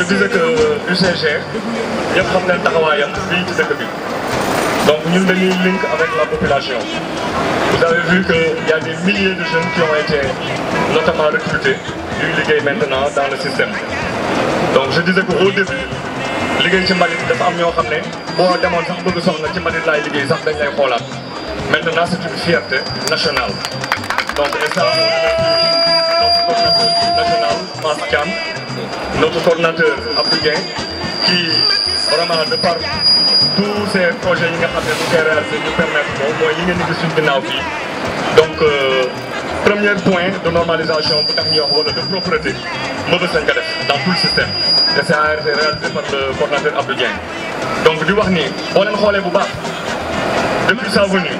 disais que UCG ñëpp xam nañ taxawaayam fii ci dëkk bi donc ñun dañuy link avec la population. Vous avez vu qu'il y a des milliers de jeunes qui ont été notamment recrutés yuy liggéey maintenant dans le système. Donc je disais qu'au début liggéey ci mbalit dafa am ñoo xam ne boo demoon sax bëgg soxna ci mbalit laay liggéey sax dañ lay xoolaat maintenant c'est une fierté nationale. Donc et ça notre coordinateur national Mass Thiam, notre coordinateur Abdou Dieng qui vraiment de par tous ces projets yi nga xam ne bu koy réalisé ñu permettre ko mooy li ngeen di gis suñu ginnaaw fii. Donc premier point de normalisation bu tax ñuy wax wala de propreté Mbeubeuss lañ ko def dans tout le système et ça a été réalisé par le coordinateur Abdou Dieng. Donc di wax ni boo leen xoolee bu baax depuis sa venue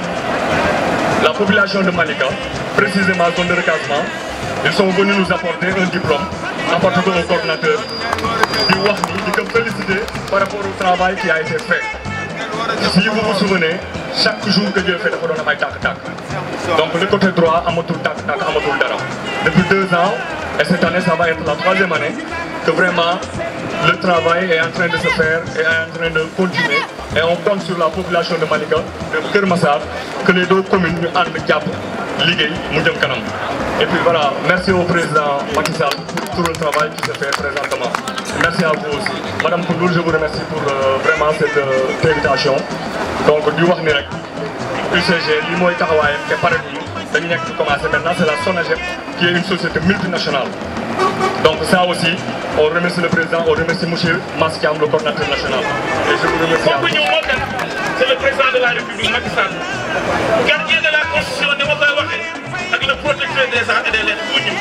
la population de Malika précisément zone de recasement ils sont venus nous apporter un diplôme apporté ko au coordinateur di wax ni di ko féliciter par rapport au travail qui a été fait. Si vous vous souvenez chaque jour que Dieu fait dafa doon am ay tàkk-tàkk donc le côté droit amatul tàkk-tàkk amatul dara depuis 2 ans et cette année ça va être la 3e année que vraiment le travail est en train de se faire et est en train de continuer et on compte sur la population de Malika de Keur Massar que les 2 communes ñu ànd jàpp liggéey mu jëm kanam. Et puis voilà, merci au président Macky Sall pour tout le travail qui se fait présentement. Merci à vous aussi. Madame Koundoul, je vous remercie pour vraiment cette invitation. Donc, du wax ni rek UCG li mooy taxawaayam te pare nañu dañu nekk di commencer maintenant c'est la SONAGED qui est une société multinationale. Donc ça aussi, on remercie le président, on remercie monsieur Mass Thiam, le coordinateur national. Et je vous remercie. C'est le président de la République Macky Sall, gardien de la Constitution ni ma koy waxee ak le protecteur des arts et des lettres bu ñu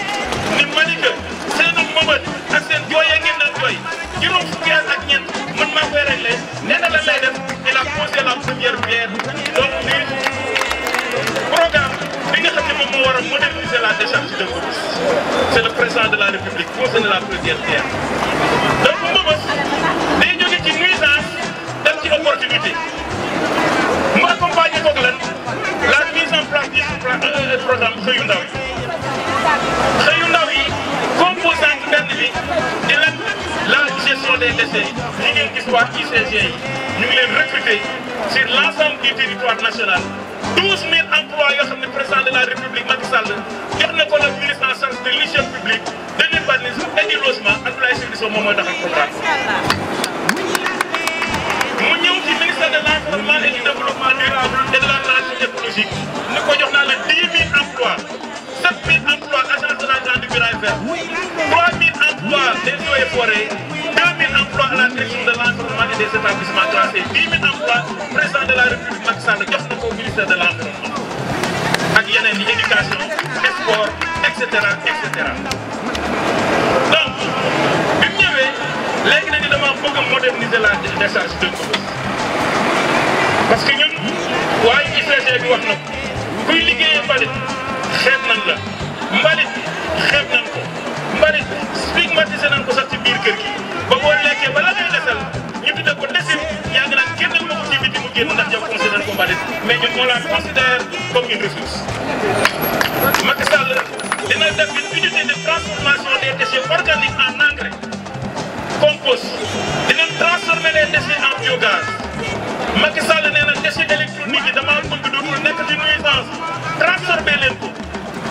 ni Malika seen mëbët ak seen jooyee ngeen doon jooy juróom fukki at ak ñeent man maa koy réglé nee na lan lay def il a posé la première pierre donc ni programme bi nga xam ne moom moo war a moderniser la décharge de Mbeubeuss c'est le président de la République posé na la première pierre donc Mbeubeuss day jóge ci nuisance dem ci opportunité mu accompagné ko lan la mise en place du programme xëyu ndaw yi xëyu ndaw yi composante benn bi di lan la gestion des déchets yi ngeen gis waa UCG yi ñu ngi leen recruter sur l'ensemble du territoire national 12 000 emplois yoo xam ne président de la République Macky Sall jox na ko le ministre en charge de l'hygiène publique de l'urbanisme et du logement Abdoulaye Seydou Sow moom mooy taxal programme mu ñëw ci ministère de l'environnement et du développement durable et de la transition écologique ni ko jox naa la 10 000 emplois 7 000 emplois agence de la grande muraille verte 3 000 emplois des eaux et forêts 2 000 emplois à la direction de l'environnement et des établissements classés 10 000 emplois président de la République Macky Sall jox na ko ministère de l'environnement ak yeneen yi éducation sport et cetera et cetera donc bi mu ñëwee léegi nag dama bëgg a moderniser la décharge de Mbeubeuss parce que ñun waaye UCG bi wax na ko kuy liggéeyee mbalit xeeb nañ la mbalit xeeb nañ ko mbalit stigmatisé nañ ko sax ci biir kër gi ba boo lekkee ba la ngay desal ñu tuddee ko desit yaa ngi naan génnal ma ko ci biti mu génn ndax yow considéré ko mbalit mais ñun on la considère comme une ressource. Macky Sall dina def une unité de transformation des déchets organiques en engrais compost dinañ transformer les déchets en biogaz Macky Sall nee na déchets électroniques yi damaa bëgg dootul nekk ci nuisance transformer leen ko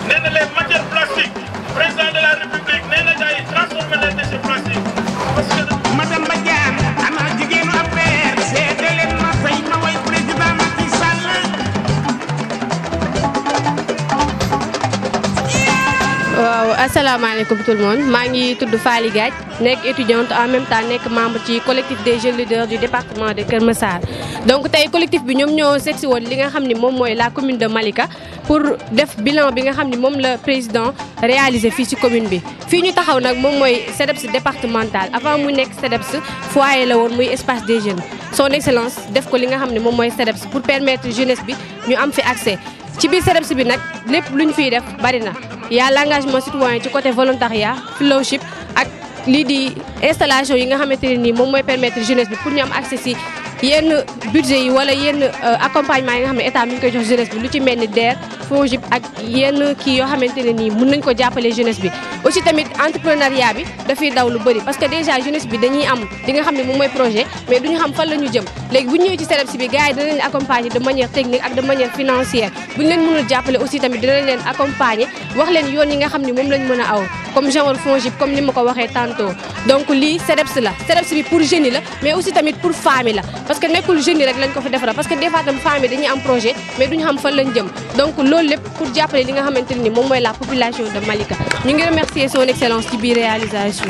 nee na les matières plastiques président de la République nee na gars yi transformer les déchets plastiques parce que. madame Badiane ana jigéenu affaire seede leen ma fay ma way président Macky Sall. waaw asalaamaaleykum tout le monde maa ngi tudd Faly Gadj nekk étudiante en même temps nekk membre ci collectif des jeunes leaders du département de Keur Massar. donc tey collectif bi ñoom ñoo seetsi woon li nga xam ni moom mooy la commune de Malika pour def bilan bi nga xam ni moom la président réalisé fii ci commune bi. fii ñu taxaw nag moom mooy CDEPS départemental avant mu nekk CDEPS foyer la woon muy espace des jeunes son excellence def ko li nga xam ne moom mooy CDEPS pour permettre jeunesse bi ñu am fi accès ci biir CDEPS bi nag lépp lu ñu fiy def bari na. y a l'engagement citoyen ci côté volontariat fellowship ak lii di installation yi nga xamante ne nii moom mooy permettre jeunesse bi pour ñu am accès ci yenn budget yi wala yenn accompagnement yi nga xam ne état mi ngi koy jox jeunesse bi lu ci mel ni DER FONGIP ak yenn kii yoo xamante ne nii mën nañ ko jàppale jeunesse bi. aussi tamit entrepreneuriat bi dafay daw lu bëri parce que déjà jeunesse bi dañuy am li nga xam ne moom mooy projet mais duñu xam fan la ñu jëm léegi bu ñu ñëwee ci CDEPS bi gars yi dinañ leen accompagner de manière technique ak de manière financière bu ñu leen mënul jàppale aussi tamit dinañ leen accompagner wax leen yoon yi nga xam ne moom lañ mën a aw comme genre FONGIP comme ni ma ko waxee tantôt. donc lii CDEPS la CDEPS bi pour jeunes yi la mais aussi tamit pour femmes yi la parce que nekkul jeunes yi rek lañ ko fi defara parce que des fois tam femmes yi dañuy am projet mais duñu xam fan lañ jëm donc loolu lépp pour jàppale li nga xamante ne ni moom mooy la population de Malika ñu ngi remercier son excellence ci biir réalisation.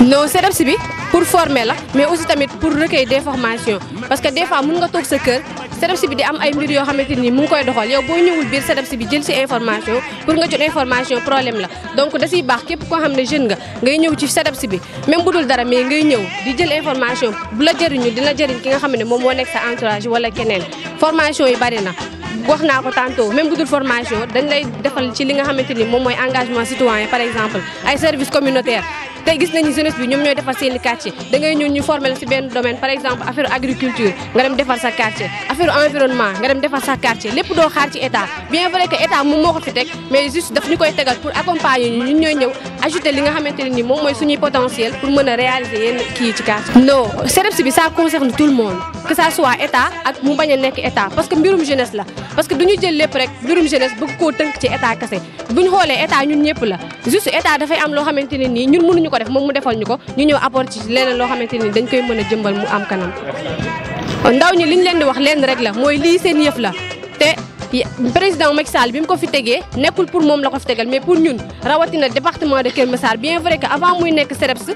non CDEPS bi pour former la mais aussi tamit pour recueil d'information parce que des fois mën nga toog sa kër CDEPS bi di am ay mbir yoo xamante ni mu ngi koy doxal yow boo ñëwul biir CDEPS bi jël ci information pour nga jot information problème la donc da ciy baax képp koo xam ne jeune nga ngay ñëw ci CDEPS bi même bu dul dara mais ngay ñëw di jël information bu la jëriñu dina jëriñ ki nga xam ne moom moo nekk sa entourage wala keneen formation yi bari na. wax naa ko tantôt même bu dul formation dañ lay defal ci li nga xamante ni moom mooy engagement citoyen par exemple ay service communautaire tey gis nañu jeunesse bi ñoom ñooy defar seen i quartier da ngay ñëw ñu former la ci benn domaine par exemple affaire agriculture nga dem defar sa quartier affaire environnement nga dem defar sa quartier lépp doo xaar ci état bien vrai que état moom moo ko fi teg mais juste daf ñu koy tegal pour accompagner ñu ñun ñooy ñëw ajouter li nga xamante ne ni moom mooy suñuy potentiel pour mën a réaliser yenn kii ci quartier. non CDEPS bi ça concerne tout le monde que ça soit état ak mu bañ a nekk état parce que mbirum jeunesse la parce que duñu jël lépp rek mbirum jeunesse bëgg koo tënk ci état kese bu ñu xoolee état ñun ñëpp la juste état dafay am loo xamante ne nii ñun mënuñu ko def moom mu defal ñu ko ñu ñëw apporter ci leneen loo xamante ni dañ koy mën a jëmbal mu am kanam. ndaw ñi li ñu leen di wax leen rek la mooy lii seen yëf la te président Macky Sall bi mu ko fi tegee nekkul pour moom la ko fi tegal mais pour ñun rawatina département de Keur Massar bien vrai que avant muy nekk CDEPS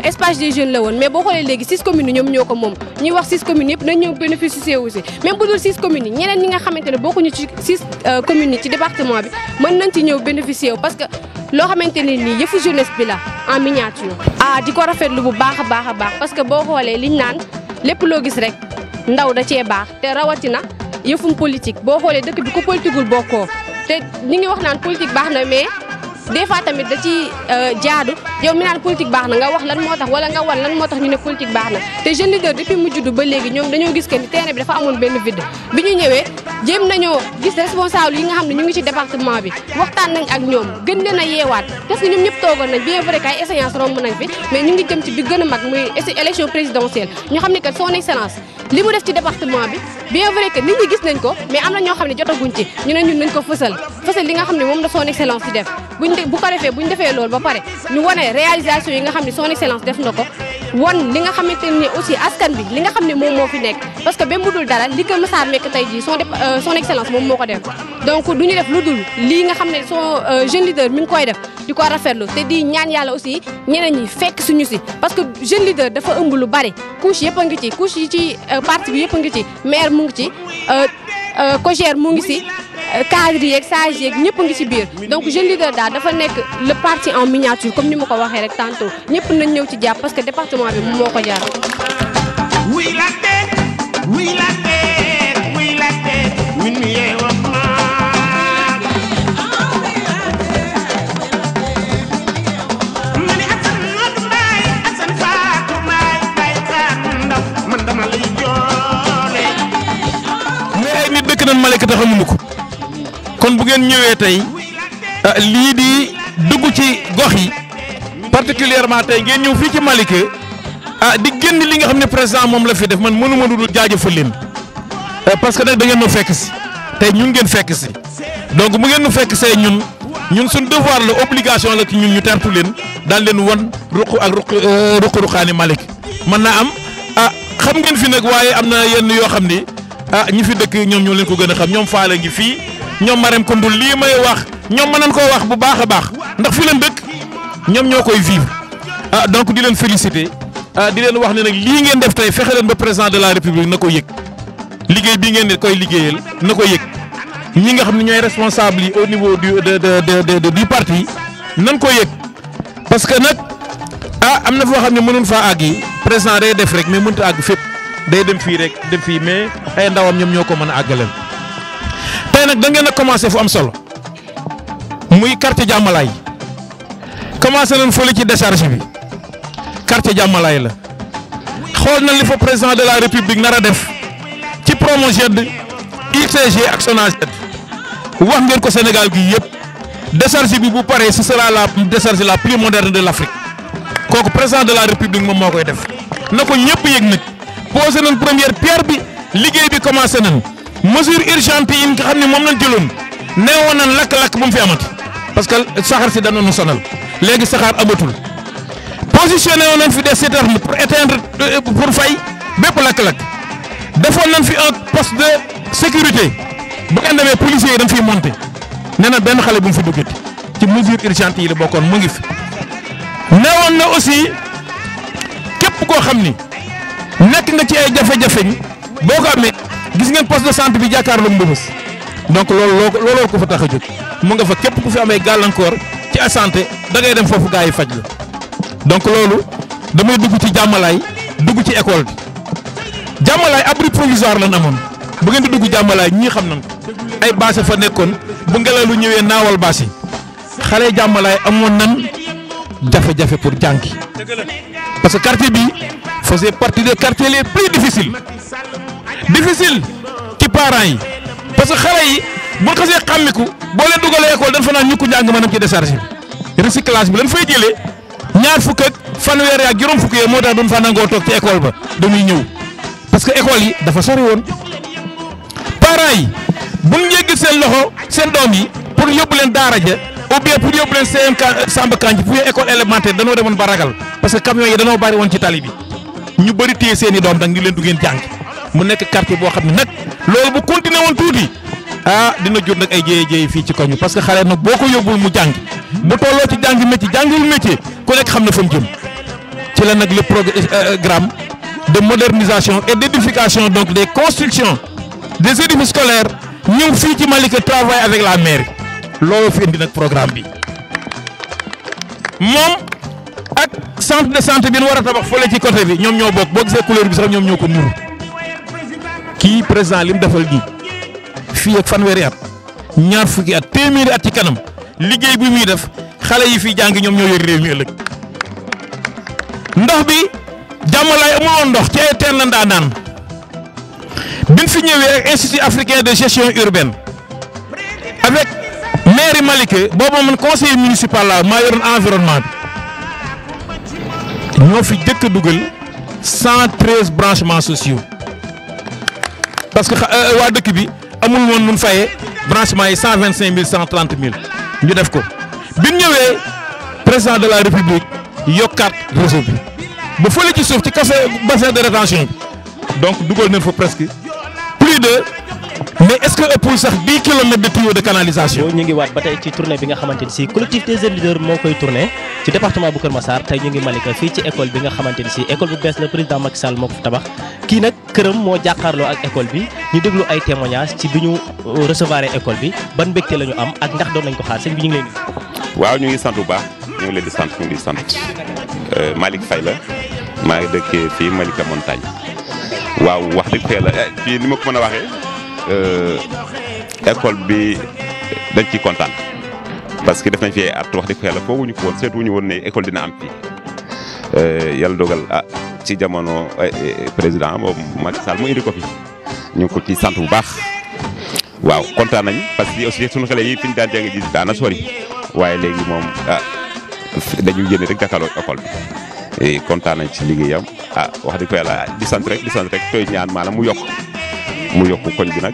espace des jeunes la woon mais boo xoolee léegi 6 communes ñoom ñoo ko moom ñuy wax 6 communes yëpp nañ ñëw bénéficier aussi même bu dul 6 communes yi ñeneen ñi nga xamante ne bokkuñu ci 6 communes yi ci département bi mën nañ ci ñëw bénéficier wu parce que loo xamante ne nii yëfu jeunesse bi la en miniature. di ko rafetlu bu baax a baax a baax parce que boo xoolee liñ naan lépp loo gis rek ndaw da cee baax te rawatina yëfum politique boo xoolee dëkk bi ko politiqueul bokkoo te ñi ngi wax naan politique baax na mais des fois tamit da ci jaadu yow mi naan politique baax na nga wax lan moo tax wala nga wan lan moo tax ñu ne politique baax na te jeune leader depuis mu juddu ba léegi ñoom dañoo gis que ni terrain bi dafa amoon benn vide bi ñu ñëwee jéem nañoo gis responsable yi nga xam ne ñu ngi ci département bi waxtaan nañ ak ñoom gën leen a yeewaat parce que ñoom ñëpp toogoon nañ bien vrai que ay échéances romb nañ fi mais ñu ngi jëm ci bi gën a mag muy élection présidentielle ñu xam ne que son excellence li mu def ci département bi bien vrai que nit ñi gis nañ ko mais am na ñoo xam ne jotaguñ ci ñu ne ñun nañ ko fësal li nga xam ne moom la son excellence di def bu ko defee bu ñu defee loolu ba pare ñu wane réalisation yi nga xam ne son excellence def na ko wan li nga xamante ne aussi askan bi li nga xam ne moom moo fi nekk parce que même bu dul dara li Keur Massar nekk tey jii son excellence moom moo ko def donc du ñu def lu dul lii nga xam ne son jeune leader mi ngi koy def di ko rafetlu te di ñaan yàlla aussi ñeneen ñi fekk suñu si parce que jeune leader dafa ëmb lu bari couche yëpp a ngi ci couche yi ci parti bi yëpp a ngi ci maire mu ngi ci cogère mu ngi si cadre yeeg sage yeeg ñëpp a ngi ci biir donc jeune leader daal dafa nekk le parti en miniature comme ni ma ko waxee rek tantôt ñëpp nañ ñëw ci jàpp parce que département bi moo ko jaar. wuy la tête wuy la tête wuy la tête min mi yeewa maa ma ni Assane Modou Mbaye Assane Fatou Mbaye Fatou Ndaw man dama lay joole mais ay nit dëkk nañ Malika te xamuñu ko kon bu ngeen ñëwee tey lii di dugg ci gox yi particulièrement tey ngeen ñëw fii ci Malika di génn li nga xam ne président moom la fi def man mënuma dul jaajëfal leen parce que nag da ngeen nu fekk si tey ñun ngeen fekk si donc bu ngeen nu fekk see ñun suñ devoir la obligation la ci ñun ñu tertu leen daal leen wan ruq ak ruqaani Malika mën naa am xam ngeen fi nag waaye am na yenn yoo xam ni ñi fi dëkk ñoom ñoo leen ko gën a xam ñoom faale ngi fii ñoom Marème Koundoul lii may wax ñoom mën nañ koo wax bu baax a baax ndax fi leen dëkk ñoom ñoo koy vivre donc di leen féliciter di leen wax ne nag lii ngeen def tey fexe leen ba président de la république na ko yëg liggéey bii ngeen koy liggéeyal na ko yëg ñi nga xam ne ñooy responsable yi au niveau du parti nan ko yëg parce que nag am na foo xam ne mënun faa àgg yi président day def rek mais mënut a àgg fépp day dem fii rek dem fii mais ay ndawam ñoom ñoo ko mën a àggaleel tey nag da ngeen a commencé fu am solo muy quartier Jàmmalaay commencé nañ fële ci décharge bi quartier Jàmmalaay la xool na li fa président de la république nar a def ci Promoged UCG ak Sonaged wax ngeen ko Sénégal gi yëpp décharge bi bu paree ce sera la décharge la plus moderne de l'Afrique kooku président de la république moom moo koy def na ko ñëpp yëg nag posé nañ première pierre bi liggéey bi commencé nañ mesure urgente yi nga xam ne moom lañ jëloon neewoon nañ lakk-lakk bu mu fi amati parce que saxaar si danoonu sonal léegi saxaar amatul positionné woon nañ fi des citernes pour éteindre pour fay bépp lakk-lakk defoon nañ fi un poste de sécurité bu ngeen demee policiers yi dañ fiy monté nee na benn xale bu mu fi duggati ci mesure urgente yi la bokkoon mu ngi fi. neewoon na aussi képp koo xam ni nekk nga ci ay jafe-jafe boo ko amee gis ngeen poste de santé bi jàkkaarloo Mbëbës donc looloo ko fa tax a jóg mu nga fa képp ku fi amee gàllankoor ci a santé da ngay dem foofu gaa yi faj la donc loolu damay dugg ci jàmmalaay dugg ci école bi jàmmalaay abri provisoire lan amoon bu ngeen di dugg jàmmalaay ñii xam nañ ko ay bâche fa nekkoon bu ngelaw lu ñëwee naawal bâche yi xale jàmmalaay amoon nan jafe-jafe pour jàngi parce que quartier bi faisait partie des quartiers les plus difficiles ci parents yi parce que xale yi bu ñu xasee xàmmiku boo leen dugalee école dañ fa naan ñu ko njàng maanaam ci décharge bi recyclage bi lañ fay jëlee ñaar fukk ak fanweer ak juróom fukk yee moo tax doon fa nangoo toog ci école ba dañuy ñëw parce que école yi dafa sori woon parents yi bu ñu yëgg seen loxo seen doom yi pour yóbbu leen daara ja ou bien pour yóbbu leen CM Samba Kanji pour école élémentaire danoo demoon ba ragal parce que camions yi danoo bari woon ci tali bi ñu bëri téye seen i doom nag ñu leen du ngeen jàng mu nekk quartier boo xam ne nag loolu bu continué woon tuuti dina jur nag ay jéye-jéye fii ci koñu parce que xale nag boo ko yóbbul mu jàng bu tolloo ci jàng métier jàngul métier ku nekk xam na fa mu jëm ci la nag le programme de modernisation et d'édification donc des constructions des édifices scolaires ñëw fii ci Malika travaille avec la mairie loolu fi indi nag programme bi moom ak centre de santé bi nu war a tabax fële ci côté bi ñoom ñoo bokk boo gisee couleur bi sax ñoom ñoo ko nuru kii président li mu defal gi fii ak fanweeri at ñaar fukki at téeméeri at ci kanam liggéey bi muy def xale yi fii jàng ñoom ñoo yor réew mi ëllëg ndox bi jàmmalaay amul woon ndox ci ay teen la ndaa naan biñ fi ñëwee ak institut africain de gestion urbaine avec mairie Malika boobu man conseiller municipal la maa yoroon environnement bi ñoo fi jëkk a dugal 113 branchements sociaux parce que waa dëkk bi amul woon nun fayee branchement yi 125 000 130 000 ñu def ko biñ ñëwee président de la république yokkaat réseau bi ba fële ci suuf ci bassin de rétention bi donc dugal nañ fa presque plus de mais est-ce que ëppul sax 10 kilomètres de tuyaux de canalisation. ñu ngi waat ba tey ci tournée bi nga xamante ni si collectif des jeunes leaders moo koy tourné ci département bu Kër Massar tey ñu ngi Malika fii ci école bi nga xamante ni si école bu bees la président Macky Sall moo ko fi tabax kii nag këram moo jàkkaarloo ak école bi ñu déglu ay témoignages ci bi ñu recevoir école bi ban mbégte la ñu am ak ndax doon nañ ko xaar sëñ bi ñu ngi leen di. waaw ñu ngi sant bu baax ñu ngi leen di sant ñu ngi sant Malick Faye la maa ngi dëkkee fii Malika Montagne waaw wax dëgg fee la fii ni ma ko mën a waxee école bi dañ ciy kontaan parce que def nañ fi ay at wax dëgg fee la fooguñu ko woon seetuñu woon ne école dina am fii yàlla dogal ci jamono président boobu Macky Sall mu indi ko fi ñu ngi ko ciy sant bu baax waaw kontaan nañ parce que aussi sunu xale yi fi ñu daan jàng ji daana sori waaye léegi moom dañuy génne rek jàkkaarloo école bi kontaan nañ ci liggéeyam wax dëgg fa yàlla di sant rek tooy ñaan maanaam mu yokk koñ bi nag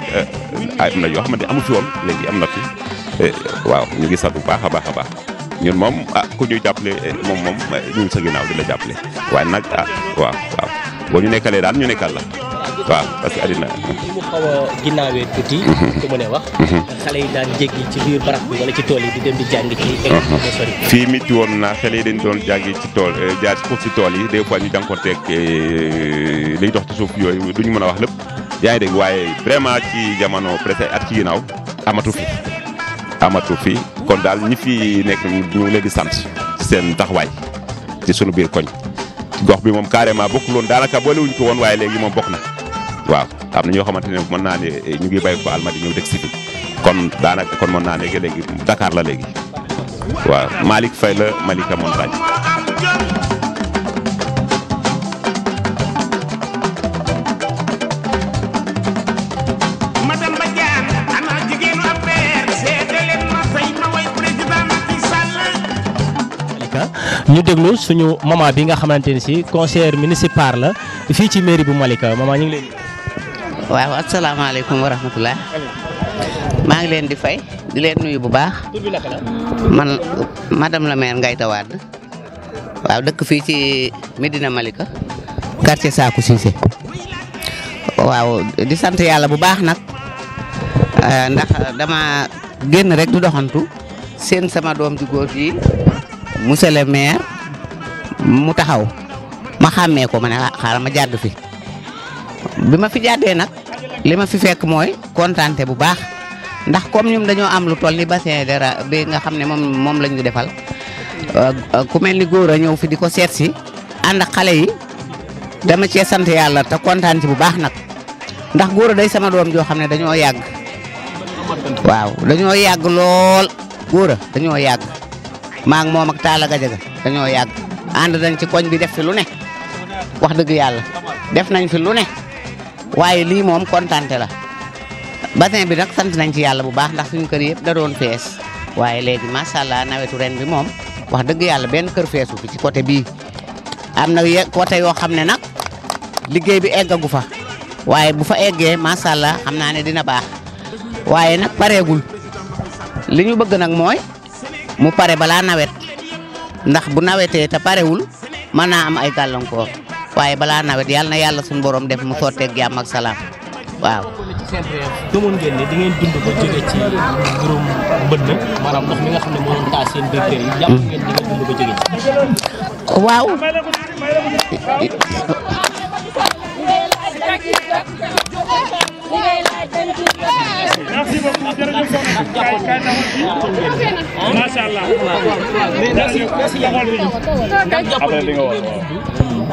am na yoo xamante amu fi woon léegi am na fi waaw ñu ngi sant bu baax a baax a baax ñun moom ku ñuy jàppale moom ñu ngi sa ginnaaw di la jàppale waaye nag waaw boo ñu nekkalee daal ñu nekkal la waaw parce que àddina li mu xaw a ginnaawee tuuti ku mu ne wax xale yi daan jéggi ci biir barab bi wala ci tool yi di dem di jàng ci école bi sori fii métti woon na xale yi dañ doon jàngi ci tool jaar ci tool yi des fois ñu jànkoonteeg liy dox ci suuf yooyu duñu mën a wax lépp yaa ngi dégg waaye vraiment ci jamono presque at ci ginnaaw amatu fi kon daal ñi fi nekk ñu ngi leen di sant seen taxawaay ci sunu biir koñ gox bi moom carrément bokkul woon daanaka boolewuñ ko woon waaye léegi moom bokk na waaw am na ñoo xamante ne mën naa ne ñu ngi bàyyi ko Almadi ñëw dëkk si fi kon daanaka kon mën naa ne léegi Dakar la léegi waaw Malick Faye la Malika Montagne ñu déglu suñu maman bi nga xamante ni si conseillère municipal la fii ci mairie bu Malika maman ñu ngi leen waaw asalaamaaleykum wa rahmatulah maa ngi leen di fay di leen nuyu bu baax man madame la maire Ngayta Wade waaw dëkk fii ci Médina Malika quartier Sakou Cissé waaw di sant yàlla bu baax nag ndax dama génn rek du doxantu seen sama doom ju góor ji monsieur le maire mu taxaw ma xàmmee ko ma ne xaaral ma jàdd fi bi ma fi jàddee nag li ma fi fekk mooy kontaante bu baax ndax comme ñun dañoo am lu toll ni bassin de bi nga xam ne moom lañ ñu defal ku mel ni góor a ñëw fi di ko seet si ànd ak xale yi dama cee sant yàlla te kontaan ci bu baax nag ndax góor a day sama doom joo xam ne dañoo yàgg waaw dañoo yàgg lool góor a dañoo yàgg maa ngi moom ak Talla Gajaga dañoo yàgg ànd nañ ci koñ bi def fi lu ne wax dëgg yàlla def nañ fi lu ne waaye lii moom kontaante la bassin bi nag sant nañ ci yàlla bu baax ndax suñu kër yëpp da doon fees waaye léegi macha allah nawetu ren bi moom wax dëgg yàlla benn kër feesu fi ci côté bii am na côté yoo xam ne nag liggéey bi eggagu fa waaye bu fa eggee macha allah xam naa ne dina baax waaye nag pareegul li ñu bëgg nag mooy mu pare balaa nawet ndax bu nawetee te parewul mën naa am ay gàllankoor waaye balaa nawet yàlla na yàlla suñu borom def mu sotteeg jàmm ak salaam waaw. gëmoon ngeen ne di ngeen dund ba jóge ci mbirum mbënd maanaam ndox mi nga xam ne moo doon taa seen biir kër yi jàpp ngeen di ngeen dund ba jóge ci. waaw. macha allah.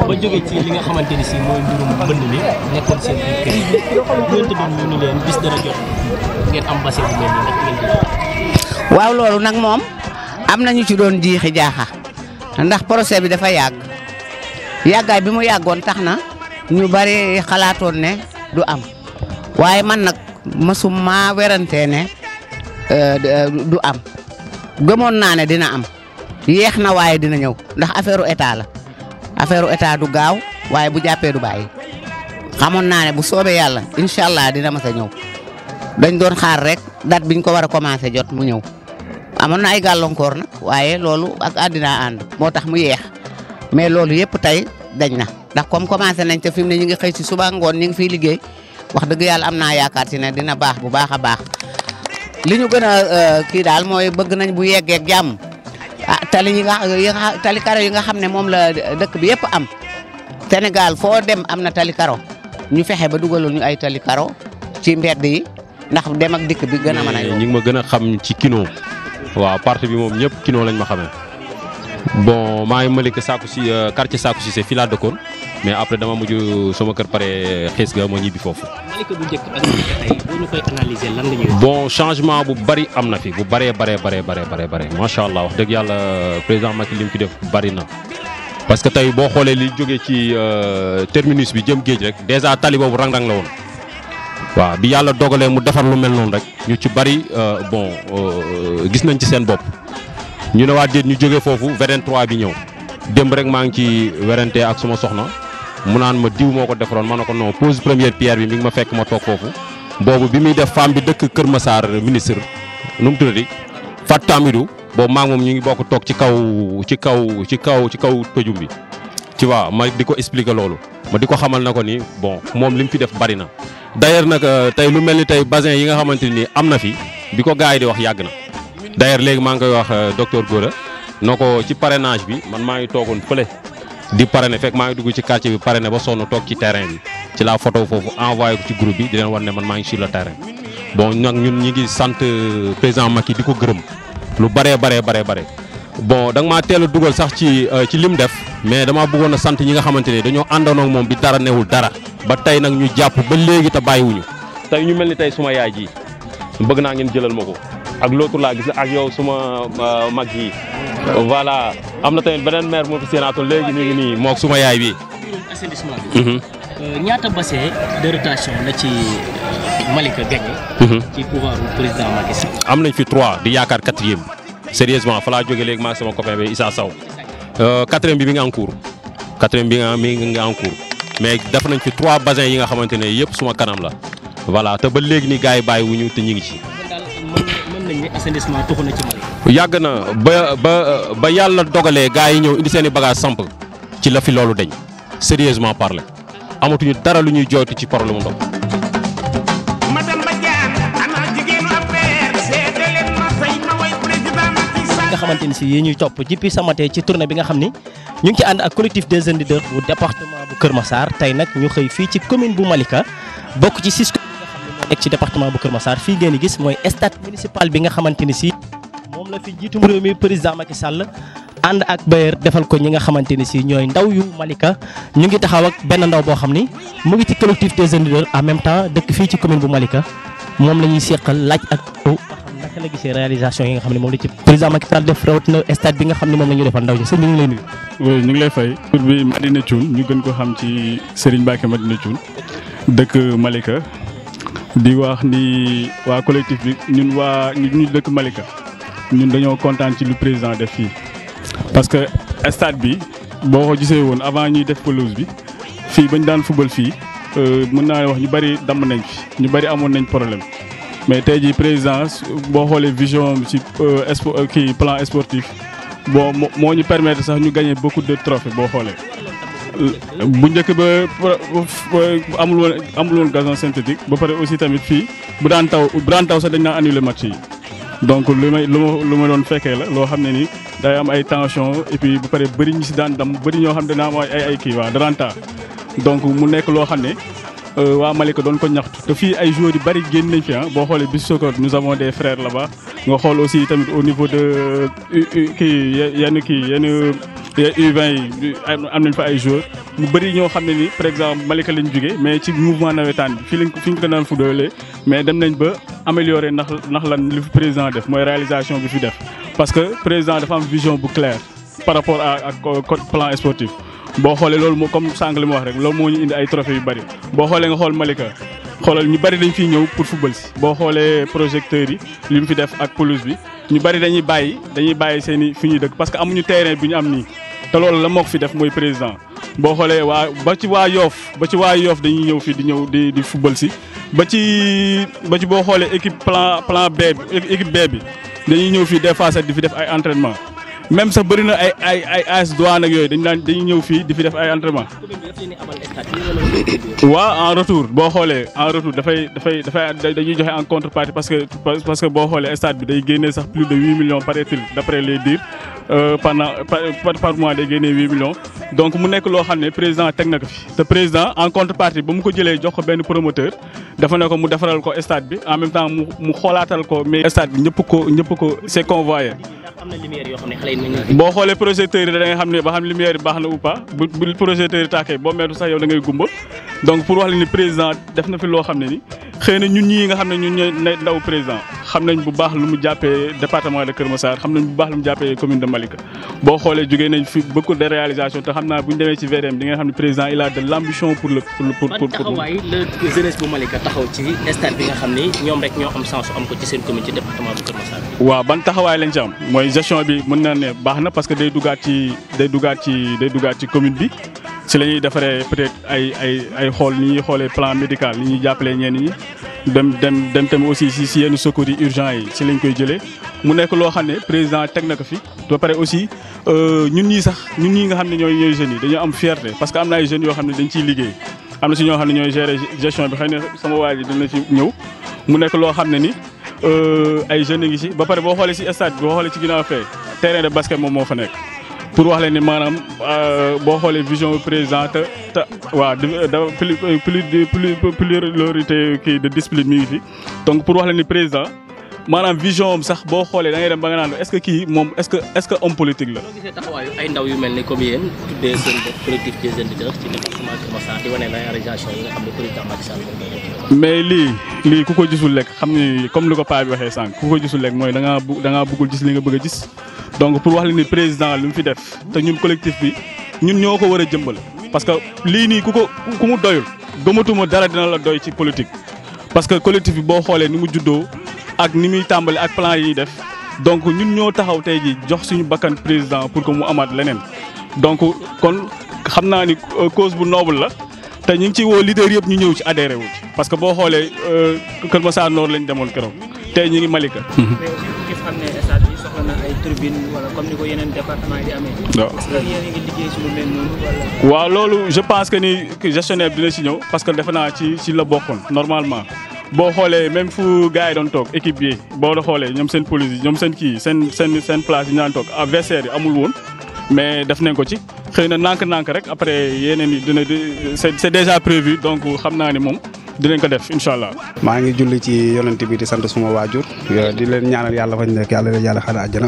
ba jóge ci li nga xamante ni si mooy mbirum mbënd mi nekkoon seen biir kër yi ñoom tamit ñu ni leen bis dana jot ngeen am bassin bu mel nii nag ngeen di. waaw loolu nag moom am nañu ci doon jiixi jaaxa ndax projet bi dafa yàgg yàggaay bi mu yàggoon tax na ñu bari xalaatoon ne du am waaye man nag masuma werante ne du am gëmoon naa ne dina am yeex na waaye dina ñëw ndax affaire état la affaire état du gaaw waaye bu jàppee du bàyyi xamoon naa ne bu soobee yàlla incha allah dina mas a ñëw dañ doon xaar rek date biñ ko war a commencé jot mu ñëw amoon na ay gàllankoor nag waaye loolu ak àddina ànd moo tax mu yeex mais loolu yëpp tey dañ na ndax comme commencé nañ te fi mu ne ñu ngi xëy si suba ngoon ñu ngi fiy liggéey wax dëgg yàlla am naa yaakaar ci ne dina baax bu baax a baax li ñu gën a kii daal mooy bëgg nañ bu yeggee jàmm ah tali tali karo yi nga xam ne moom la dëkk bi yëpp am Sénégal foo dem am na tali karo ñu fexe ba dugalul ñu ay tali karo ci mbedd yi ndax dem ak dikk bi gën a mën a ñi ngi ma gën a xam ci kino waaw parti bi moom ñëpp kino lañ ma xamee bon maa ngi Malika Sakou si quartier Sakou Cissé fii laa dëkkoon mais après dama mujj sama kër pare xees ga ma ñibbi foofu. Malika bu njëkk ak tey boo ñu koy analyser lan la ñuy wax. bon changement bu bari am na fi bu baree macha allah wax dëgg yàlla président Macky li mu fi def bari na. parce que tey boo xoolee li jógee ci terminus bi jëm géej rek dèjà tali boobu rang-rang la woon waaw bi yàlla dogalee mu defar lu mel noonu rek ñu ci bari bon gis nañ ci seen bopp. ñu ne waa déet ñu jógee foofu VDN 3 bi ñëw démb rek maa ngi ci werante ak suma soxna mu naan ma diw moo ko defaroon ma ne ko non pose première pierre bi mi ngi ma fekk ma toog foofu boobu bi muy def femme bi dëkk Kër Massar ministre nu mu tuddati Fatou Tamidou boobu maa ngi moom ñu ngi bokk toog ci kaw pëjum bi ci waa ma di ko expliquer loolu ma di ko xamal na ko ni bon moom li mu fi def bari na d'ailleurs nag tey lu mel ni tey bassin yi nga xamante ni am na fi bi ko gars yi di wax yàgg na d'ailleurs léegi maa ngi koy wax docteur Gora noo ko ci parrainage bi man maa ngi toogoon fële di parrainer fekk maa ngi dugg ci quartier bi parrainer ba sonn toog ci terrain bi ci la photo foofu envoyé ko ci groupe bi di leen wan ne man maa ngi sur le terrain bon nag ñun ñi ngi sant président Macky di ko gërëm lu bare bon da nga maa teel a dugal sax ci lim def mais dama bëggoon a sant ñi nga xamante ne dañoo àndoon ak moom bi dara newul dara ba tey nag ñu jàpp ba léegi te bàyyiwuñu tey ñu mel ni tey suma yaay ji bëgg naa ngeen jëlal ma ko ak l'autre laa gis ak yow suma mag yi voilà am na tamit beneen maire moo fi séenaato léegi ñu ngi nii moog suma yaay bi. assainissement bi. ñaata bassin de rotation la ci Malika gagné. ci pouvoir du président Macky Sall. am nañ fi 3 di yaakaar 4e sérieusement fa laa jógee léegi maa sama copain bi Issa Sow quatrième bi mi ngi en cours quatrième bi mi ngi en cours mais def nañ fi 3 bassins yi nga xamante ne yëpp suma kanam la voilà te ba léegi ni gars yi bàyyi wuñu te ñu ngi ci. mën nañ ne assainissement tuxu na ci Mali. yàgg na ba yàlla dogalee gars yi ñëw indi seen i bagages samp ci la fi loolu dañ sérieusement parler amatuñu dara lu ñuy jooytu ci problème ndox. nga xamante ni si yi ñuy topp depuis ce matin ci tournée bi nga xam ni ñu ngi ci ànd ak collectif des jeunes leaders bu département bu Kër Massar tey nag ñu xëy fii ci commune bu Malika bokk ci 6 communes nga xam ne moo nekk ci département bu Kër Massar fii ngeen di gis mooy stade municipal bi nga xamante ni si moom la fi jiitum réew mi président Macky Sall ànd ak Bayer defal ko ñi nga xamante ni si ñooy ndaw yu Malika ñu ngi taxaw ak benn ndaw boo xam ni mu ngi ci collectif des jeunes leaders en même temps dëkk fii ci commune bu Malika moom la ñuy seqal laaj ak naka la gisee réalisation yi nga xam ne moom la ci président Macky Sall def rawatina stade bi nga xam ne moom la ñu defal ndaw ñi sëñ bi ñu ngi lay nuyu. oui ñu ngi lay fay. tur bi Madina Thioune ñu gën ko xam ci Serigne Mbacke Madina Thioune dëkk Malika di wax ni waa collectif bi ñun ñu dëkk Malika ñun dañoo kontaan ci lu président def fii. parce que stade bi boo ko gisee woon avant ñuy def pelouse bi fii bañ daan football fii mën naa wax ñu bari damm nañ fi ñu bari amoon nañ problème. mais tey jii président boo xoolee vision ci kii plan sportif bon moo ñu permettre sax ñu gagner beaucoup de trophées boo xoolee. bu njëkk ba amul woon gazon synthétique ba pare aussi tamit fii bu daan taw sax dañ naan annuler match yi donc lu ma doon fekkee la loo xam ne ni day am ay tension et puis ba pare bëri ñi si daan dam bëri ñoo xam ne dana am ay kii waa daranta donc mu nekk loo xam ne. waa Malika doon ko ñaxtu te fii ay joueurs yu bari génn nañ fi boo xoolee bis Sokone nous avons des frères là-bas nga xool aussi tamit au niveau de yenn U20 yi am nañ fa ay joueurs mu bëri ñoo xam ne ni par exemple Malika lañ jógee mais ci mouvement nawetaan bi fi ñu ko daan footballee mais dem nañ ba améliorer ndax lan li fi président def mooy réalisation bi fi def parce que président dafa am vision bu claire par rapport ak plan sportif. boo xoolee loolu moo comme sànq li ma wax rek loolu moo ñu indi ay trophées yu bari boo xoolee nga xool Malika xoolal ñu bari dañ fiy ñëw pour football si boo xoolee projecteurs yi li mu fi def ak pelouse bi ñu bari dañuy bàyyi seen i fi ñuy dëkk parce que amuñu terrain bi ñu am nii te loolu la moo ko fi def mooy président boo xoolee ba ci waa Yoff dañuy ñëw fii di football si ba ci boo xoolee équipe plan B équipe B bi dañuy ñëw fii des fois sax di fi def ay entraînement même sax bëri na ay AS Douane ak yooyu dañuy ñëw fii di fi def ay entraînement. waaw en retour boo xoolee en retour dafay dañuy joxe en contrepartie parce que boo xoolee stade bi day génnee sax plus de 8 millions paraît-il d'après les dires par mois day génnee 8 millions. donc mu nekk loo xam ne président teg na ko fi te président en contrepartie ba mu ko jëlee jox ko benn promoteur dafa ne ko mu defaral ko stade bi en même temps mu xoolaatal ko mais stade bi ñëpp ko c'est convoyé. am na lumière yoo xam ne xale yi boo xoolee projecteurs yi da nga xam ne ba xam lumière yi baax na ou pas bu projecteurs yi tàkkee boo meetu sax yow da ngay gumba donc pour wax la ni président def na fi loo xam ne ni xëy na ñun ñii nga xam ne ñun ñooy ndaw président xam nañ bu baax lu mu jàppee département de Kër Massar xam nañ bu baax lu mu jàppee commune de Malika boo xoolee jógee nañ fi beaucoup de réalisations te xam naa bu ñu demee ci VDM di nga xam ne président il a de l'ambition pour taxawaay la jeunesse bu Malika taxaw ci stade bi nga xam ni ñoom rek ñoo am chance am ko ci seen commune ci département bu Kër Massar. waaw ban taxawaay lañ ci am mooy gestion bi mën na ne baax na parce que day dugaat ci commune bi si la ñuy defaree peut-être ay xool ni ñuy xoolee plan médical ni ñuy jàppalee ñenn ñi dem tamit aussi si yenn secours yi urgent yi si lañ koy jëlee mu nekk loo xam ne président teg na ko fi ba pare aussi ñun ñii nga xam ne ñooy jeunes yi dañoo am fierté parce que am na ay jeunes yoo xam ne dañ ciy liggéey am na si ñoo xam ne ñooy gérer gestion bi xëy na sama waa ji dina ci ñëw mu nekk loo xam ne ni ay jeunes a ngi si ba pare boo xoolee si stade bi boo xoolee ci ginnaaw fee terrain de basket moom moo fa nekk pour wax leen ni maanaam boo xoolee vision président te waaw pluralité kii de discipline mi ngi fi donc pour wax leen ni président maanaam vision am sax boo xoolee da ngay dem ba nga naan est-ce que kii moom est-ce que homme politique la. boo gisee taxawaayu ay ndaw yu mel ni comme yéen tuddee seen collectif des jeunes leaders ci département Kër Massar di wane réalisation yi nga xam ne président Macky Sall moom lay def. mais lii ku ko gisul lekk xam ni comme li ko paa bi waxee sànq ku ko gisul lekk mooy da ngaa bëggul gis li nga bëgg a gis donc pour wax la ni président li mu fi def te ñun collectif bi ñun ñoo ko war a jëmbal parce que lii nii ku mu doyul gëmatuma dara dina la doy ci politique parce que collectif bi boo xoolee ni mu juddoo ak ni muy tàmbali ak plan yi def donc ñun ñoo taxaw tey ji jox suñu bakkan président pour que mu amaat leneen donc kon xam naa ni cause bu noble la te ñu ngi ciy woo leader yëpp ñu ñëw ci adhéré wu ci parce que boo xoolee Kër Massar Nord lañ demoon keroog tey ñu ngi Malika. mais aussi gis xam ne stade bi soxla na ay tribune wala comme ni ko yeneen département yi amee. waaw est-ce que yéen a ngi liggéey ci lu mel noonu wala. waaw loolu je pense que ni gestionnaire dina ci ñëw parce que defe naa ci la bokkoon normalement boo xoolee même fu gars yi doon toog équipe bi boo xoolee ñoom seen police yi ñoom seen kii seen place yi ñu daan toog adversaire yi amul woon mais def nañ ko ci xëy na nànk-nànk rek après yeneen yi dina c'est déjà prévu donc xam naa ni moom dinañ ko def incha allah. maa ngi julli ci yonent bi di sant suma waajur di leen ñaanal yàlla fañ nekk yàlla xale àjjana.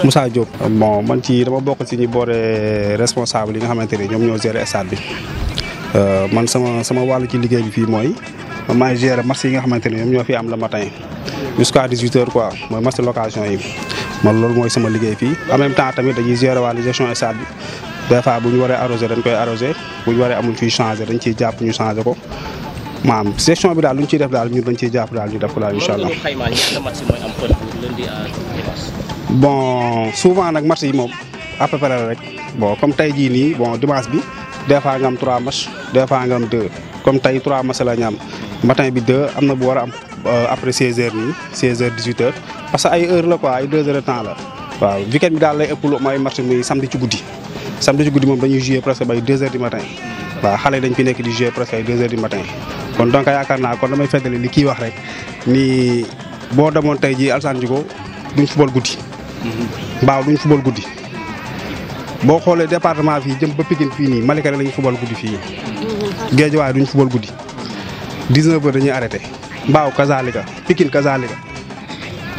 Moussa Diop. bon man dama bokk ci ñi boore responsable yi nga xamante ne ñoom ñoo gérer stade bi man sama wàll ci liggéey bi fii mooy maay gérer match yi nga xamante ne ñoom ñoo fi am le matin jusqu'à 18h quoi mooy match location yi man loolu mooy sama liggéey fii en même temps tamit dañuy gérer wàllu gestion stade bi des fois bu ñu waree arrosé dañ koy arrosé bu ñu waree amul fii changé dañ ciy jàpp ñu changé ko. maam gestion bi daal lu ñu ciy def daal ñun dañ ciy jàpp daal ñu def ko daal incha allah. bon souvent nag match yi moom à peu près rek bon comme tey jii nii bon dimanche bi des fois nga am 3 matchs des fois nga am 2 comme tey 3 matchs la ñu am matin bi 2 am na bu war a am après 16h nii 16h 18h parce que ay heure la quoi ay 2 heures de temps la waaw weekend bi daal lay ëpp lu may match muy samedi ci guddi moom dañuy jouer presque bay 2h du matin waaw xale dañ fi nekk di jouer presque ay 2h du matin. kon donc yaakaar naa kon damay feddali li kii wax rek ni boo demoon tey jii Alassane Djigo duñ football guddi. Mbaaw duñ football guddi. boo xoolee département fii jëm ba Pikine fii nii Malika lañu football guddi fii. Guédiawaye duñ football guddi. 19h dañuy arrêté. Mbaaw kazaalika Pikine kazaalika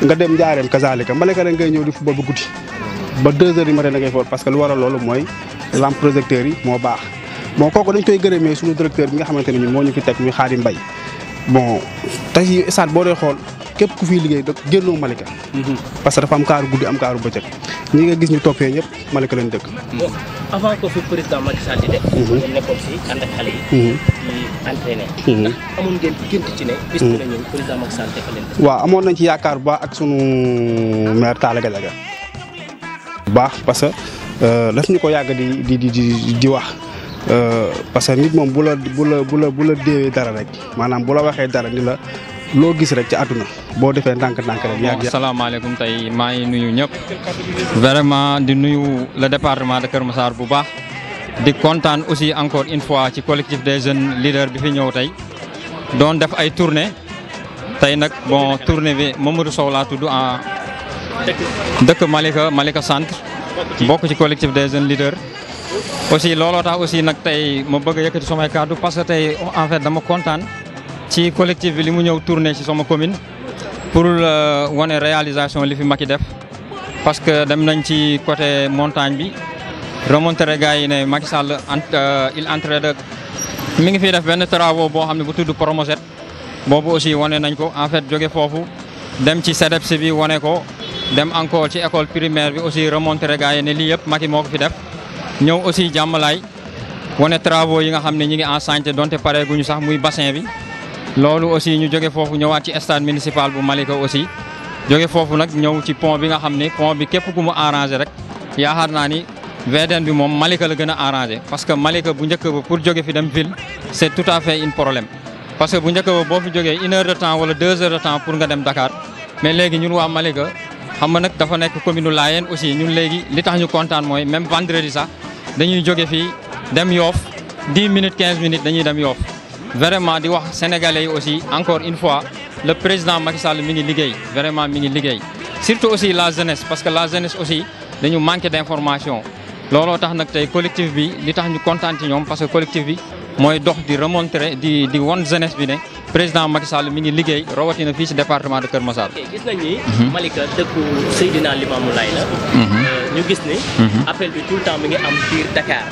nga dem Njaareem kazaalika Malika la ngay ñëw di football ba guddi. ba 2h du matin da ngay football parce que lu waral loolu mooy lampe projecteur yi moo baax. bon kooku dañ koy gërëmee suñu directeur bi nga xamante ne ñun moo ñu fi teg muy Xaadim Mbay bon tey stade boo dee xool képp ku fiy liggéey da génnoo Malika. parce que dafa am kaaru guddi am kaaru bëccëg ñi nga gis ñu toog fee ñëpp Malika lañ dëkk. bon avant que fi président Macky Sall di def. ngeen nekkoon si ànd ak xale yi. di entraîner. ndax amoon ngeen gént ci ne. bis dina ñëw président Macky Sall defal leen. waaw amoon nañ ci yaakaar bu baax ak sunu maire Talla Gadiaga bu baax parce que daf ñu ko yàgg di wax. parce que nit moom bu la déewee dara rek maanaam bu la waxee dara ni la loo gis rek ci àdduna boo defee ndànk-ndànk rek. bon asalaamaaleykum tey maa ngi nuyu ñëpp vraiment di nuyu le département de Kër Massar bu baax di kontaan aussi encore une fois ci collectif des jeunes leaders bi fi ñëw tey doon def ay tournée tey nag bon tournée bi Mamadou Sow laa tudd en dëkk Malika centre bokk ci collectif des jeunes leaders. aussi looloo tax aussi nag tey ma bëgg a yëkkati samay kàddu parce que tey en fait dama kontaan ci collectif bi li mu ñëw tourné ci sama commune pour wane réalisation li fi Macky def parce que dem nañ ci côté montagne bi remonter gars yi ne Macky Sall il entraîne de mi ngi fiy def benn travaux boo xam ne bu tudd Promoset boobu aussi wane nañ ko en fait jóge foofu dem ci CEDEPS bi wane ko dem encore ci école primaire bi aussi remonter gars yi ne lii yëpp Macky moo ko fi def. ñëw aussi jàmmalaay wane travaux yi nga xam ne ñi ngi en chantier donte pare guñu sax muy bassin bi loolu aussi ñu jóge foofu ñëwaat ci stade municipal bu Malika aussi jóge foofu nag ñëw ci pont bi nga xam ne pont bi képp ku mu arrangé rek yaakaar naa ni VDN bi moom Malika la gën a arrangé parce que Malika bu njëkk ba pour jóge fi dem ville c'est tout à fait un problème parce que bu njëkk ba boo fi jógee 1 heure de temps wala 2 heures de temps pour nga dem Dakar mais léegi ñun waa Malika xam nga nag dafa nekk commune Layène aussi ñun léegi li tax ñu kontaan mooy même vendredi sax dañuy jóge fii dem Yoff 10 minutes 15 minutes dañuy dem Yoff vraiment di wax sénégalais yi aussi encore une fois le président Macky Sall mi ngi liggéey vraiment mi ngi liggéey surtout aussi la jeunesse parce que la jeunesse aussi dañu manqué d'information looloo tax nag tey collectif bi li tax ñu kontaan ci ñoom parce que collectif bi mooy dox di remontrer di won jeunesse bi ne président Macky Sall mi ngi liggéey rawatina fii ci département de Kër Massar. gis nañ ni Malika dëkku Seydina Limamou Laye la. ñu gis ni appel bi tout le temps mi ngi am biir Dakar.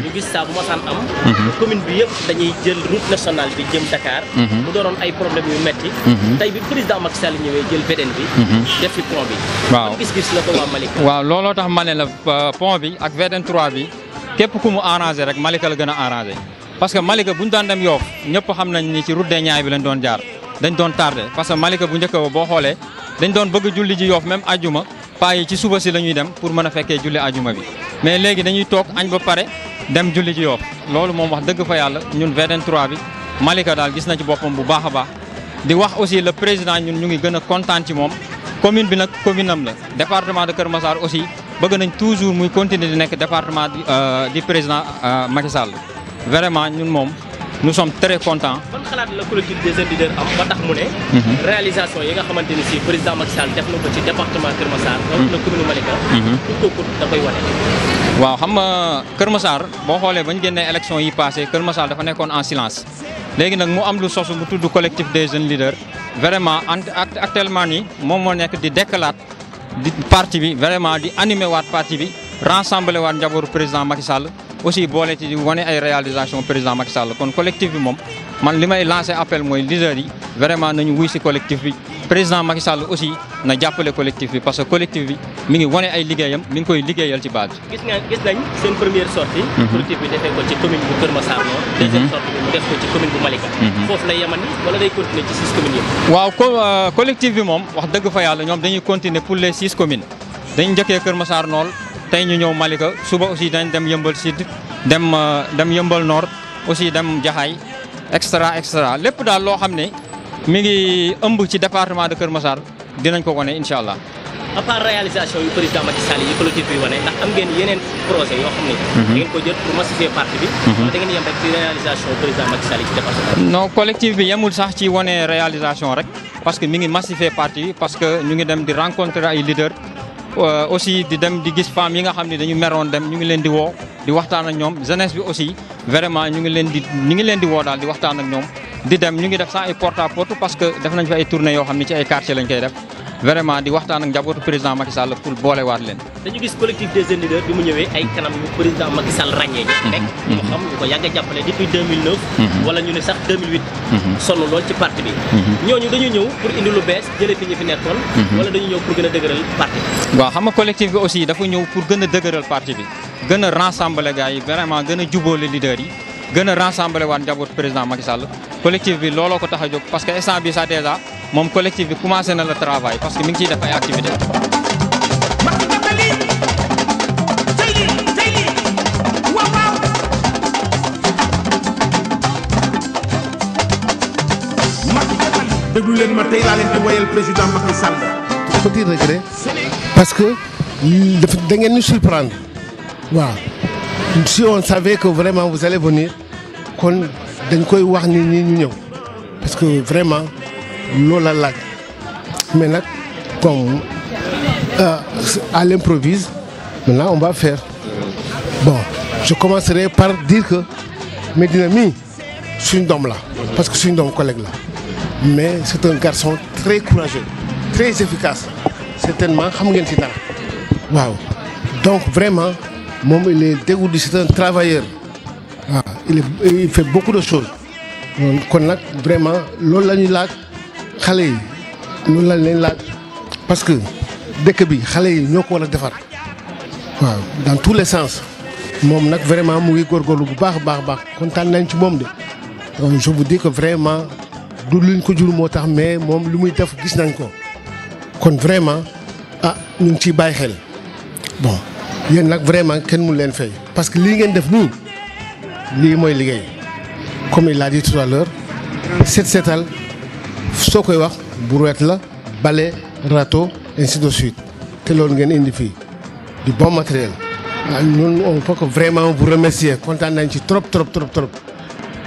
ñu gis saa bu ma saan am. commune bi yëpp dañuy jël route nationale bi jëm Dakar. mu doonoon ay problème yu metti tey bi président Macky Sall ñëwee jël VDN bi. def fi pont bi. waaw gis-gis la ko waa Malika. waaw looloo tax ma ne la pont bi ak VDN 3 bi képp ku mu arrangé rek Malika la gën a arrangé. parce que Malika bu ñu daan dem Yoff ñëpp xam nañ ni ci route des Niayes bi lañ doon jaar dañ doon tardé parce que Malika bu njëkk ba boo xoolee dañ doon bëgg julli ji Yoff même ajuma paa yi ci suba si la ñuy dem pour mën a fekkee julli ajuma bi mais léegi dañuy toog añ ba pare dem julli ci Yoff loolu moom wax dëgg fa yàlla ñun VDN 3 bi Malika daal gis na ci boppam bu baax a baax di wax aussi le président ñun ñu ngi gën a kontaan ci moom commune bi nag commune am la département de Kër Massar aussi bëgg nañ toujours muy continuer di nekk département du président Macky Sall vraiment ñun moom nous sommes très contents. ban xalaat la collectif des jeunes leaders am ba tax mu ne. réalisation yi nga xamante ni si président Macky Sall def na ko ci département Kër Massar. donc la commune Malika. tout ko da koy wane. waaw xam nga Kër Massar boo xoolee bañ génnee élection yi passé Kër Massar dafa nekkoon en silence léegi nag mu am lu sosu mu tudd collectif des jeunes leaders vraiment actuellement nii moom moo nekk di dekkalaat di parti bi vraiment di animé waat parti bi rassembler waat njabootu président Macky Sall aussi boole ci di wane ay réalisation président Macky Sall kon collectif bi moom man li may lancé appel mooy leader yi vraiment nañu wuy si collectif bi président Macky Sall aussi na jàppale collectif bi parce que collectif bi mi ngi wane ay liggéeyam mi ngi koy liggéeyal ci base bi. gis nañ seen première sortie. collectif bi defee ko ci commune bu Kër Massar noonu. deuxième sortie bi mu def ko ci commune bu Malika. foofu lay yemani wala day continuer ci 6 communes yëpp. waaw collectif bi moom wax dëgg fa yàlla ñoom dañuy continuer pour les 6 communes dañu njëkkee Kër Massar Nord tey ñu ñëw Malika suba aussi dañ dem Yëmbal Sud dem Yëmbal Nord aussi dem Jaxaay extra lépp daal loo xam ne mi ngi ëmb ci département de Kër Massar dinañ ko wane incha allah. à part réalisation yu président Macky Sall yi collectif bi wane ndax am ngeen yeneen projet yoo xam ne. da ngeen ko jël pour massifier parti bi. wala da ngeen yem rek ci réalisation président Macky Sall yi ci département. non collectif bi yemul sax ci wane réalisation rek parce que mi ngi massifier parti bi parce que ñu ngi dem di rencontrer ay leaders. aussi di dem di gis femmes yi nga xam ne dañu meroon dem ñu ngi leen di woo di waxtaan ak ñoom jeunesse bi aussi vraiment ñu ngi leen di woo daal di waxtaan ak ñoom di dem ñu ngi def sax ay porte à porte parce que def nañ fi ay tournées yoo xam ne ci ay quartiers lañ koy def vraiment di waxtaan ak njabootu président Macky Sall pour boolewaat leen. dañu gis collectif des jeunes leaders bi mu ñëwee ay kanam yu président Macky Sall ràññee ñu nekk ñu xam ñu ko yàgg a jàppale depuis 2009 wala ñu ne sax 2008 sonn lool ci parti bi ñooñu dañu ñëw pour indi lu bees jëlee fi ñu fi nekkoon wala dañu ñëw pour gën a dëgëral parti bi. waaw xam nga collectif bi aussi dafa ñëw pour gën a dëgëral parti bi gën a rassembler gars yi vraiment gën a jubóole leaders yi gën a rassembler waat njabootu président Macky Sall collectif bi looloo ko tax a jóg parce que instant bi sax déjà moom collectif bi commencé na le travail parce que mi ngi ciy def ay activités. déglu leen ma tey laa leen di woyal président Macky Sall. petit regret parce que da ngeen ñu surprendre waaw si on savait que vraiment vous allez venir kon dañ koy wax ni ñi ñu ñëw parce que vraiment loolu la laaj mais nag comme à l'improvise maintenant on va faire bon je commencerai par dire que Medina mii suñ doom la parce que suñ doom collègue la mais c'est un garçon très courageux très efficace certainement xam ngeen ci dara waaw donc vraiment moom il est dégourdi c'est un travailleur waaw il fait beaucoup de choses kon nag vraiment loolu la ñuy laaj xale yi loolu la leen laaj parce que dëkk bi xale yi ñoo ko war a defar waaw dans tous les sens moom nag vraiment mu ngi góorgóorlu bu baax a baax kontaan nañ ci moom de donc je vous dis que vraiment du luñ ko jur moo tax mais moom lu muy def gis nañ ko kon vraiment ñu ngi ciy bàyyi xel bon yéen nag vraiment kenn mu leen fay parce que lii ngeen def nii lii mooy liggéey comme il l'a dit tout à l'heure setal soo koy wax brouette la balai râteau ainsi de suite te loolu ngeen indi fii du bon matériel waaw ñun on peut que vraiment vous remercier kontaan nañ ci trop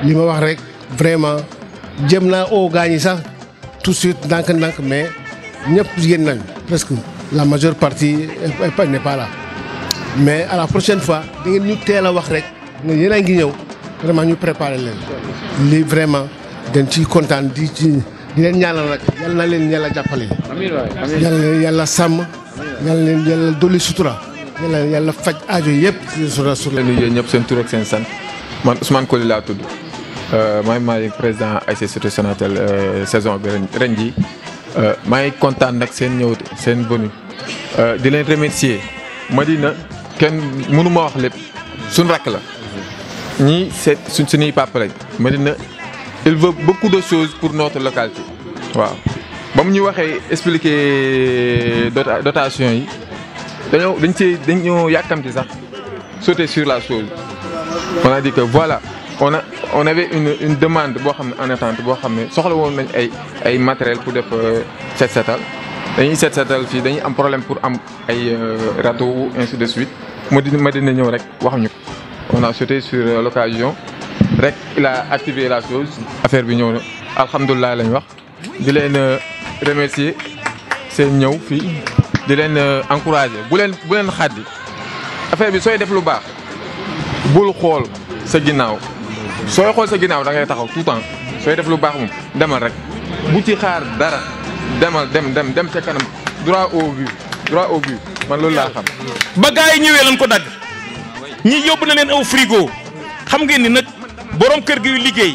li ma wax rek vraiment jëm naa oo gaañ yi sax tout de suite ndànk mais ñëpp yéen nañ presque la majeure partie n'est pas là mais à la prochaine fois da ngeen ñu teel a wax rek nga yéen a ngi ñëw vraiment ñu préparer leen lii vraiment dañ ciy kontaan di leen ñaanal nag yal na leen yàlla jàppale yal na leen yàlla sàmm yal na leen yàlla dolli sutura yàlla faj aajo yëpp sur leen nuyu ñëpp seen tur ak seen sant man Ousmane Koli laa tudd maay président ASC Cité Sonatel saison bi ren ji maa ngi kontaan nag seen ñëw seen venu di leen remercier Madina kenn mënu ma wax lépp suñ rakk la ñii c'est suñuy papa lañ Madina il veut beaucoup de choses pour notre localité waaw ba mu ñu waxee expliquer dotation yi dañoo yàkkamti sax sauté sur la chose. On a dit que voilà, on avait une demande en attente boo xam ne soxla woon nañ ay matériel pour def set setal dañuy set setal fii dañuy am problème pour am ay râteau ou ainsi de suite ma dina ñëw rek wax ñu ko. On a sauté sur l'occasion rek il a activé la chose affaire bi ñëw na alhamdulilah lañ wax di leen remercier seen ñëw fii di leen encourager bu leen xaddi affaire bi sooy def lu baax bul xool sa ginnaaw sooy xool sa ginnaaw da ngay taxaw tout le temps sooy def lu baax moom demal rek bu ci xaar dara demal dem ca kanam droit au but man loolu laa xam. ba gars yi ñëwee lañ ko dagg ñi yóbbu na leen aw frigo xam ngeen ni nag borom kër gi liggéey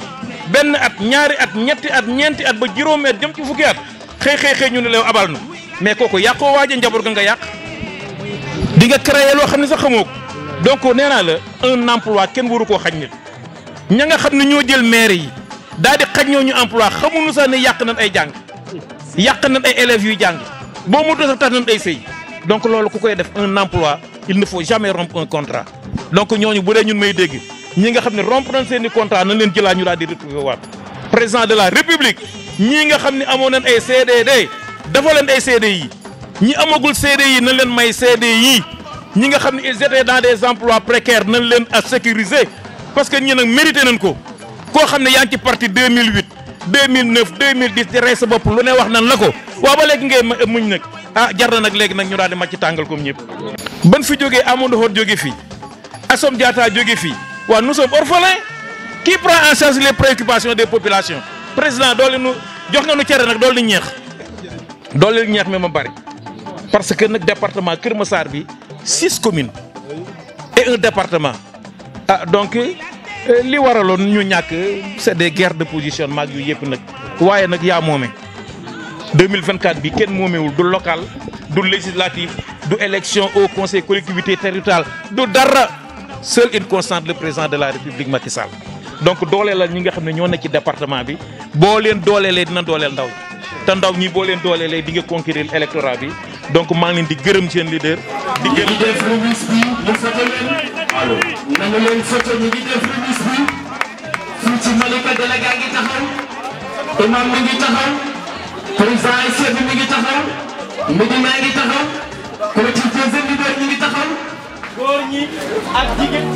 benn at ñaari at ñetti at ñeenti at ba juróomi at jëm ci fukki at xëy ñu ne la abal na mais kooku yàqoo waaje njaboot ga nga yàq di nga créer loo xam ne sax xamoo ko donc nee naa la un emploi kenn waru koo xañ nit ña nga xam ne ñoo jël maire yi daal di xañ ñoo ñu emploi xamuñu sax ne yàq nañ ay jàng yàq nañ ay élèves yuy jàng boo mu sax tax nañ ay sëy donc loolu ku koy def un emploi il ne faut jamais rompre un contrat donc ñooñu bu dee ñun may dégg ñi nga xam ne rompre nañ seen i contrat nañ leen jëlaat ñu daal di retrouver waat président de la république ñii nga xam ne amoon nañ ay CDD dafa leen ay CDI ñi amagul CDI nañ leen may CDI ñi nga xam ne ils étaient dans des emplois précaires nañ leen à sécuriser parce que ñi nag mérité nañ ko koo xam ne yaa ngi ci parti 2008 2009 2010 di rey sa bopp lu ne wax nan la ko waaw ba léegi ngay muñ nag jar na nag léegi nag ñu daal di màcc tàngal comme ñëpp. ban fi jógee Amadou Hott jóge fii Assome Diatta jóge fii waaw nous sommes orphelins qui prend en charge les préoccupations des populations président doole nu jox nga nu cere nag doole ni ñeex mi ma bari parce que nag département Kër Massar bi 6 communes et un département donc li waraloon ñu ñàkk c'est des guerres de positionnement ak yu yëpp nag waaye nag yaa moome 2024 bi kenn moomewul du local du législatif du élection au conseil collectivité territoriale du dara seule une constante le président de la république Macky Sall donc dooleelal ñi nga xam ne ñoo nekk ci département bi boo leen dooleelee dina dooleel ndaw ñi te ndaw ñi boo leen dooleelee di nga conquérir électorat bi donc maa ngi leen di gërëm seen leader di gërëm def remise bi mu foto leen nañu leen foto ñu ngi def remise bi fii ci Malika délégué ngi taxaw imam mi ngi taxaw président ay chef mi ngi taxaw Medina ngi taxaw collectif des leaders ñi ngi taxaw góor ñi ak jigéen